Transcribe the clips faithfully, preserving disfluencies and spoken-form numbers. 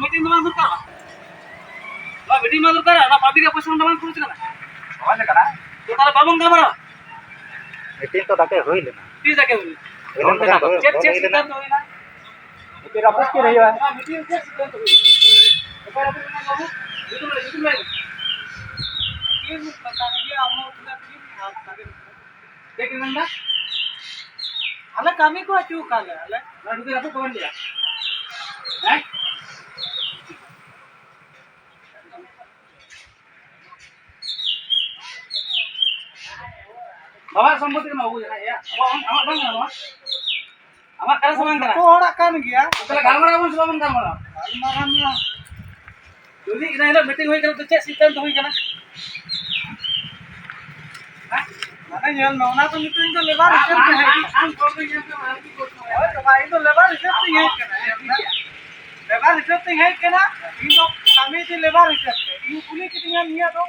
Meeting ᱫᱚ ᱵᱟᱝ ᱫᱚᱨᱠᱟᱨᱚᱜᱼᱟ᱾ ᱱᱚᱣᱟ ᱢᱤᱴᱤᱝ ᱵᱟᱝ ᱫᱚᱨᱠᱟᱨᱚᱜᱼᱟ, ᱚᱱᱟ ᱯᱟᱵᱽᱞᱤᱠ ᱟᱜ ᱯᱚᱭᱥᱟ ᱫᱚ ᱵᱟᱝ ᱠᱷᱚᱨᱚᱪ ᱠᱟᱱᱟ᱾ ᱦᱳᱭ ᱠᱟᱱᱟ᱾ ᱛᱚ ᱛᱟᱦᱚᱞᱮ ᱵᱟᱵᱚᱱ ᱜᱟᱞᱢᱟᱨᱟᱣᱟ᱾ ᱢᱤᱴᱤᱝ ᱛᱚ ᱛᱟᱠᱮ ᱦᱩᱭ ᱞᱮᱱᱟ᱾ ᱛᱤᱥ ᱛᱟᱠᱮ ᱦᱩᱭ ᱞᱮᱱᱟ? ᱦᱩᱭ ᱞᱮᱱᱟ, ᱦᱩᱭ ᱞᱮᱱᱟ᱾ ᱪᱮᱫ, ᱪᱮᱫ ᱥᱤᱫᱽᱫᱷᱟᱱᱛᱚ ᱦᱩᱭᱱᱟ? ᱢᱤᱴᱤᱝ ᱨᱟᱯᱳᱨᱴ ᱪᱮᱫ ᱦᱩᱭᱩᱜᱼᱟ? ᱦᱮᱸ, ᱢᱤᱴᱤᱝ ᱪᱮᱫ ᱥᱤᱫᱽᱫᱷᱟᱱᱛᱚ ᱦᱩᱭᱱᱟ? ᱚᱠᱟ ᱨᱟᱯᱳᱨᱴ ᱢᱮᱱᱟᱜᱼᱟ ᱵᱟᱹᱵᱩ? ᱧᱩᱛᱩᱢ ᱞᱟᱹᱭ, ᱧᱩᱛᱩᱢ ᱞᱟᱹᱭ ᱢᱮ᱾ ᱪᱮᱫ ᱮᱢ ᱯᱟᱛᱟ ᱨᱮᱜᱮ ᱟᱢ ᱦᱚᱸ ᱩᱱᱟᱹᱜ ᱫᱤᱱ ᱟᱨ ᱥᱟᱜᱮᱱ᱾ ᱪᱮᱫ ᱠᱚ ᱢᱮᱱᱫᱟ? ᱟᱞᱮ ᱠᱟᱹᱢᱤ ᱠᱚ ᱟᱹᱪᱩ ᱟᱠᱟᱫ ᱞᱮ, ᱟᱞᱮ᱾ ᱚᱱᱟ ᱠᱷᱟᱹᱛᱤᱨ ᱟᱯᱮ ᱠᱚ ᱢᱮᱱ ᱜᱮᱭᱟ? ᱦᱮᱸ? ᱵᱟᱵᱟ ᱥᱚᱢᱯᱚᱛᱤ ᱠᱟᱱᱟ ᱵᱟᱹᱵᱩ, ᱡᱟᱦᱟᱸᱭ ᱮᱭᱟ᱾ ᱟᱵᱚᱣᱟᱜ ᱵᱟᱝ, ᱟᱢᱟᱜ ᱵᱟᱝ ᱠᱟᱱᱟ ᱱᱚᱣᱟ? ᱟᱢᱟᱜ ᱠᱟᱱᱟ ᱥᱮ ᱵᱟᱝ ᱠᱟᱱᱟ? ᱡᱚᱛᱚ ᱦᱚᱲᱟᱜ ᱠᱟᱱ ᱜᱮᱭᱟ᱾ ᱛᱟᱦᱚᱞᱮ ᱜᱟᱞᱢᱟᱨᱟᱣ ᱵᱚᱱ ᱥᱮ ᱵᱟᱵᱚᱱ ᱜᱟᱞᱢᱟᱨᱟᱣᱟ? ᱜᱟᱞᱢᱟᱨᱟᱣ ᱢᱟ᱾ ᱡᱩᱫᱤ ᱤᱱᱟᱹ ᱦᱤᱞᱳᱜ ᱢᱤᱴᱤᱝ ᱦᱩᱭ ᱠᱟᱱᱟ, ᱛᱚ ᱪᱮᱫ ᱥᱤᱫᱽᱫᱷᱟᱱᱛᱚ ᱦᱩᱭ ᱠᱟᱱᱟ? ᱦᱮᱸ? ᱢᱟᱱᱮ ᱧᱮᱞ ᱢᱮ, ᱚᱱᱟ ᱫᱚ ᱱᱤᱛᱚᱜ ᱤᱧ ᱫᱚ ᱞᱮᱵᱟᱨ ᱦᱤᱥᱟᱹᱵ ᱛᱮ ᱦᱮᱡ ᱠᱟᱱᱟ᱾ ᱦᱳᱭ ᱛᱚ ᱵᱷᱟᱭ, ᱤᱧ ᱫᱚ ᱞᱮᱵᱟᱨ ᱦᱤᱥᱟᱹᱵ ᱛᱮᱧ ᱦᱮᱡ ᱠᱟᱱᱟ, ᱧᱮᱞ ᱢᱮ᱾ ᱞᱮᱵᱟᱨ ᱦᱤᱥᱟᱹᱵ ᱛᱮᱧ ᱦᱮᱡ ᱠᱟᱱᱟ, ᱤᱧ ᱫᱚ ᱠᱟᱹᱢᱤ ᱫᱚ ᱞᱮᱵᱟᱨ ᱦᱤᱥᱟᱹᱵ ᱛᱮ᱾ ᱤᱧ ᱠᱩᱞᱤ ᱠᱤᱫᱤᱧᱟ ᱱᱤᱭᱟᱹ ᱫᱚ,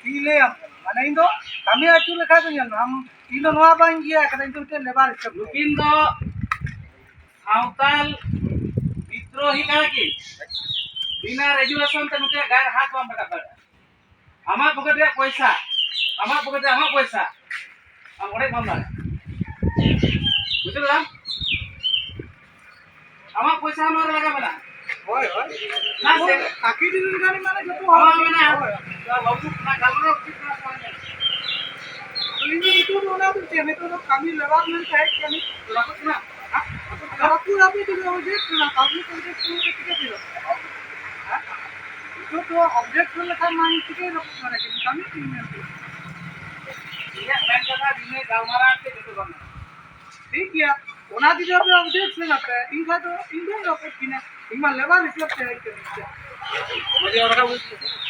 ᱤᱧ ᱞᱟᱹᱭᱟᱢ ᱠᱟᱱᱟ᱾ ᱢᱟᱱᱮ ᱤᱧ ᱫᱚ ᱠᱟᱹᱢᱤ ᱟᱹᱪᱩ ᱞᱮᱠᱟ ᱫᱚ ᱧᱮᱞ ᱢᱮ, ᱟᱢ, ᱤᱧ ᱫᱚ ᱱᱚᱣᱟ ᱵᱟᱹᱧ ᱤᱭᱟᱹ ᱠᱟᱫᱟ, ᱤᱧ ᱫᱚ ᱢᱤᱫᱴᱮᱱ ᱞᱮᱵᱟᱨ ᱦᱤᱥᱟᱹᱵ ᱛᱮ᱾ ᱱᱩᱠᱤᱱ ᱫᱚ ᱥᱟᱶᱛᱟᱞ ᱵᱤᱫᱽᱨᱳᱦᱤ ᱠᱟᱱᱟ ᱠᱤᱱ᱾ ᱵᱤᱱᱟ ᱨᱮᱡᱩᱞᱮᱥᱚᱱ ᱛᱮ ᱱᱩᱠᱤᱱᱟᱜ ᱜᱟᱭᱮ ᱨᱮ ᱦᱟᱛ ᱵᱟᱢ ᱨᱟᱠᱟᱵ ᱫᱟᱲᱮᱭᱟᱜᱼᱟ᱾ ᱟᱢᱟᱜ ᱯᱚᱠᱮᱴ ᱨᱮᱭᱟᱜ ᱯᱚᱭᱥᱟ, ᱟᱢᱟᱜ ᱯᱚᱠᱮᱴ ᱨᱮ ᱟᱢᱟᱜ ᱯᱚᱭᱥᱟ, ᱟᱢ ᱚᱲᱮᱡ ᱵᱟᱢ ᱫᱟᱲᱮᱭᱟᱜᱼᱟ᱾ ᱵᱩᱡᱷᱟᱹᱣ ᱠᱮᱫᱟᱢ? ᱟᱢᱟᱜ ᱯᱚᱭᱥᱟ ᱱᱚᱣᱟ ᱨᱮ ᱞᱟᱜᱟᱣ ᱢᱮᱱᱟᱜᱼᱟ᱾ ᱦᱳᱭ, ᱦᱳᱭ᱾ ᱞᱟᱥ ᱨᱮ ᱠᱟᱹᱠᱤ ᱫᱤᱱ ᱜᱟᱱ ᱢᱟᱱᱮ ᱡᱚᱛᱚ ᱦᱚᱲ ᱟᱢᱟᱜ ᱢᱮᱱᱟᱜᱼᱟ᱾ ᱦᱳᱭ᱾ ᱵᱟᱹᱵᱩ, ᱚᱱᱟ ᱜᱟᱞᱢᱟᱨᱟᱣ ᱩᱪᱤᱛ ᱠᱟᱱᱟ ᱥᱮ ᱵᱟᱝ ᱠᱟᱱᱟ? ᱟᱫᱚ ᱤᱧ ᱫᱚ ᱱᱤᱛᱚᱜ ᱫᱚ ᱚᱱᱟ ᱫᱚ ᱪᱮᱫ, ᱱᱤᱛᱚᱜ ᱫᱚ ᱠᱟᱹᱢᱤ ᱞᱮᱵᱟᱨ ᱢᱮᱱᱛᱮ ᱦᱮᱡ ᱠᱟᱹᱱᱟᱹᱧ᱾ ᱨᱟᱹᱯᱩᱫ ᱠᱟᱱᱟ? ᱦᱮᱸ? ᱨᱟᱹᱯᱩᱫ ᱟᱯᱮ ᱛᱮᱜᱮ ᱚᱵᱡᱮᱠᱴ ᱠᱟᱱᱟ, ᱯᱟᱵᱽᱞᱤᱠ ᱚᱵᱡᱮᱠᱴ ᱠᱟᱱᱟ, ᱪᱤᱠᱟᱹ ᱛᱮ ᱨᱟᱹᱯᱩᱫ? ᱦᱮᱸ? ᱱᱤᱛᱚᱜ ᱫᱚ ᱚᱵᱡᱮᱠᱴ ᱦᱩᱭ ᱞᱮᱠᱷᱟᱱ ᱢᱟ ᱤᱧ ᱪᱤᱠᱟᱹᱧ ᱨᱟᱹᱯᱩᱫ ᱫᱟᱲᱮ ᱠᱮᱭᱟ? ᱠᱟᱹᱢᱤ ᱛᱤᱧ ᱢᱮᱱᱛᱮ᱾ ᱤᱧᱟᱹᱜ ᱢᱮᱱ ᱠᱟᱛᱷᱟ ᱵᱤᱱᱟᱹ ᱜᱟᱞᱢᱟᱨᱟᱣ ᱛᱮ ᱡᱚᱛᱚ ᱜᱟᱱᱚᱜᱼᱟ᱾ ᱴᱷᱤᱠ ᱜᱮᱭᱟ, ᱚᱱᱟ ᱡᱩᱫᱤ ᱟᱯᱮ ᱚᱵᱡᱮᱠᱴ ᱢᱮᱱᱟᱜ ᱯᱮ, ᱤᱧ ᱠᱷᱟᱡ ᱫᱚ ᱤᱧ ᱫᱚᱧ ᱨᱟᱹᱯᱩᱫ ᱠᱤᱱᱟ, ᱤᱧ ᱢᱟ ᱞᱮᱵᱟᱨ ᱦᱤᱥᱟᱹᱵ ᱛᱮ ᱦᱮᱡ ᱠᱟᱹᱱᱟᱹᱧ ᱥᱮ᱾ ᱢᱟᱹᱡᱷᱤ ᱵᱟᱵᱟ ᱠᱟᱱᱟ ᱵᱚᱞᱮ᱾